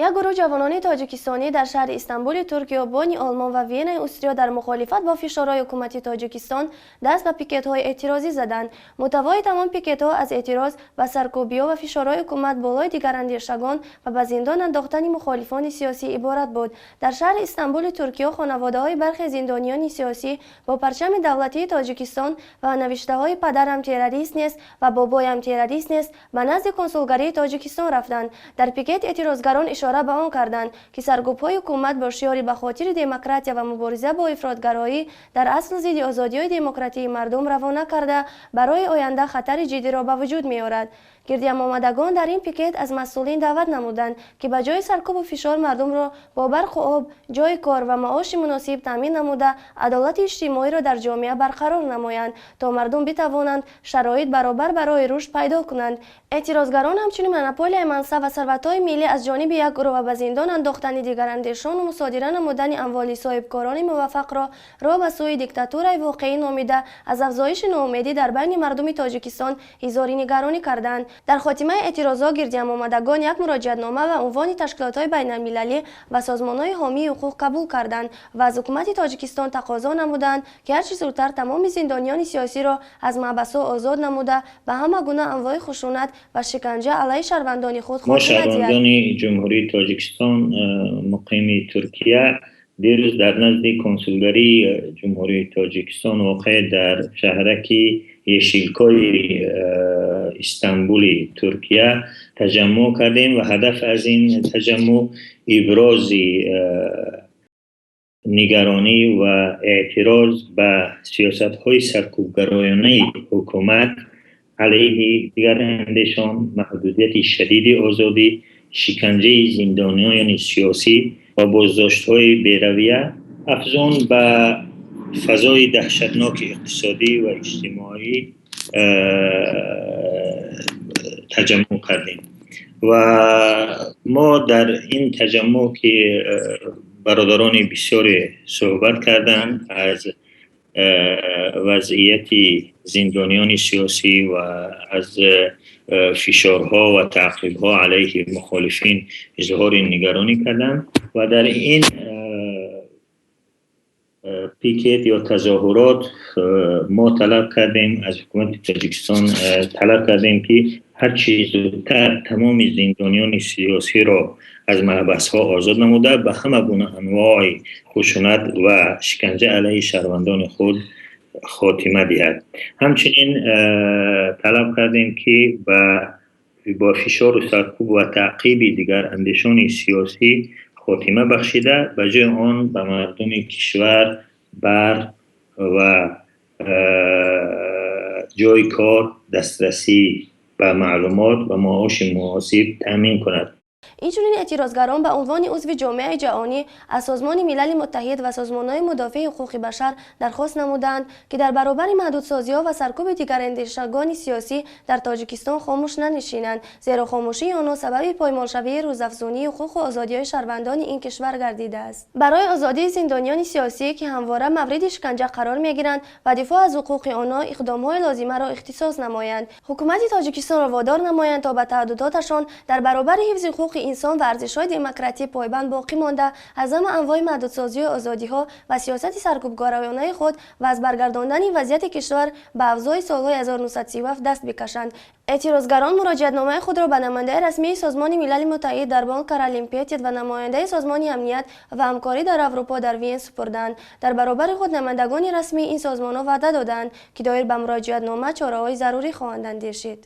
Як гурӯҳ ҷавонони тоҷикистонӣ дар шаҳри Истанбули Туркиё, Бонни Олмон ва Венаи Устрия дар мухолифат бо фишорҳои ҳукумати Тоҷикистон даст ба пикетҳои эътирозӣ заданд. Муҳтавои тамом пикетҳо аз эътироз ба саркӯбиҳо ва фишорҳои ҳукумат болои дигарандешагон ва ба зиндон андохтани мухолифони сиёсӣ иборат буд. Дар шаҳри Истанбули Туркиё хонаводаҳои бархе зиндониёни сиёсӣ бо парчами давлатии Тоҷикистон ва навиштаҳои «Падарам террорист нест» ва «Бобоям террорист нест» ба назди консулгарии Тоҷикистон рафтанд. Дар пикет эътирозгарон ишора ба он карданд, ки саркӯбҳои ҳукумат бо шиори «Ба хотири демократия ва мубориза бо ифротгароӣ» дар асл зидди озодиҳои демократии мардум равона карда, барои оянда хатари ҷиддиро ба вуҷуд меорад. Гирдиҳамомадагон дар ин пикет аз масъулин даъват намуданд, ки ба ҷои саркӯбу фишор мардумро бо барқу об, ҷойи кор ва маоши муносиб таъмин намуда, адолати иҷтимоиро дар ҷомеа барқарор намоянд, то мардум битавонанд шароит баробар барои рушд пайдо кунанд. Эътирозгарон ҳамчунин монополияи мансаб ва сарватҳои миллӣ аз ҷониби як гурӯҳ ва ба зиндон андохтани дигарандешону мусодира намудани амволи соҳибкорони муваффақро роҳ ба сӯи диктатураи воқеӣ номида, аз афзоиши ноумедӣ дар байни мардуми Тоҷикистон изҳори нигаронӣ карданд. Дар хотимаи эътирозҳо гирдиҳамомадагон як муроҷиатнома ба унвони ташкилотҳои байналмилалӣ ва созмонҳои ҳомии ҳуқуқ қабул карданд ва аз ҳукумати Тоҷикистон тақозо намуданд, ки ҳарчи зудтар тамоми зиндониёни сиёсиро аз маҳбасҳо озод намуда, ба ҳама гуна анвои хушунат ва шиканҷа алайҳи шаҳрвандони худ Мо хотима диҳад. шаҳрвандони Ҷумҳурии Тоҷикистон, муқими Туркия, дирӯз дар назди консулгарии Ҷумҳурии Тоҷикистон, воқеъ дар шаҳраки Ешилкои Истанбули Туркия, таҷаммуъ кардем ва ҳадаф аз ин таҷаммуъ ибрози нигаронӣ ва эътироз ба сиёсатҳои саркӯбгароёнаи ҳукумат алайҳи дигарандешон, маҳдудияти шадиди озодӣ, шиканҷаи зиндониёни сиёсӣ ва боздоштҳои беравия, афзун ба фазои даҳшатноки иқтисодӣ ва иҷтимоӣ таҷаммуъ кардем. Ва мо дар ин таҷаммуъ, ки бародарони бисёре суҳбат карданд, аз вазъияти зиндониёни сиёсӣ ва аз фишорҳо ва таъқибҳо алайҳи мухолифин изҳори нигаронӣ карданд ва дар ин пикет ё тазоҳурот мо талаб кардем, аз ҳукумати Тоҷикистон талаб кардем, ки ҳарчи зудтар тамоми зиндониёни сиёсиро аз маҳбасҳо озод намуда, ба ҳама гуна анвои хушунат ва шиканҷа алайҳи шаҳрвандони худ хотима диҳад. Ҳамчунин талаб кардем, ки бо фишору саркӯб ва таъқиби дигарандешони сиёсӣ хотима бахшида, ба ҷои он ба мардуми кишвар барқ ва ҷойи кор, дастрасӣ ба маълумот ва маоши муносиб таъмин кунад. Инчунин эътирозгарон ба унвони узви ҷомеаи ҷаҳонӣ аз Созмони Милали Муттаҳид ва созмонҳои мудофеи ҳуқуқи башар дархост намуданд, ки дар баробари маҳдудсозиҳо ва саркӯби дигарандешагони сиёсӣ дар Тоҷикистон хомӯш нанишинанд, зеро хомӯшии онҳо сабаби поймолшавии рӯзафзунии ҳуқуқу озодиҳои шаҳрвандони ин кишвар гардидааст. Барои озодии зиндониёни сиёсӣ, ки ҳамвора мавриди шиканҷа қарор мегиранд, ва дифоъ аз ҳуқуқи онҳо иқдомҳои лозимаро ихтисос намоянд. Ҳукумати Тоҷикистонро водор намоянд, то ба таҳдудоташон дар баробари ҳифзи ҳуқуқи инсон ва арзишҳои демократӣ пойбанд боқӣ монда, аз ҳама анвои маҳдудсозии озодиҳо ва сиёсати саркӯбгароёнаи худ ва аз баргардондани вазъияти кишвар ба авзои солҳои 1937 даст бикашанд. Эътирозгарон муроҷиатномаи худро ба намояндаи расмии Созмони Милали Муттаҳид дар Бонн Каролин Петит ва намояндаи Созмони Амният ва ҳамкорӣ дар Аврупо дар Виен супурданд. Дар баробари худ намояндагони расмии ин созмонҳо ваъда доданд, ки доир ба муроҷиатнома чораҳои зарурӣ хоҳанд андешид.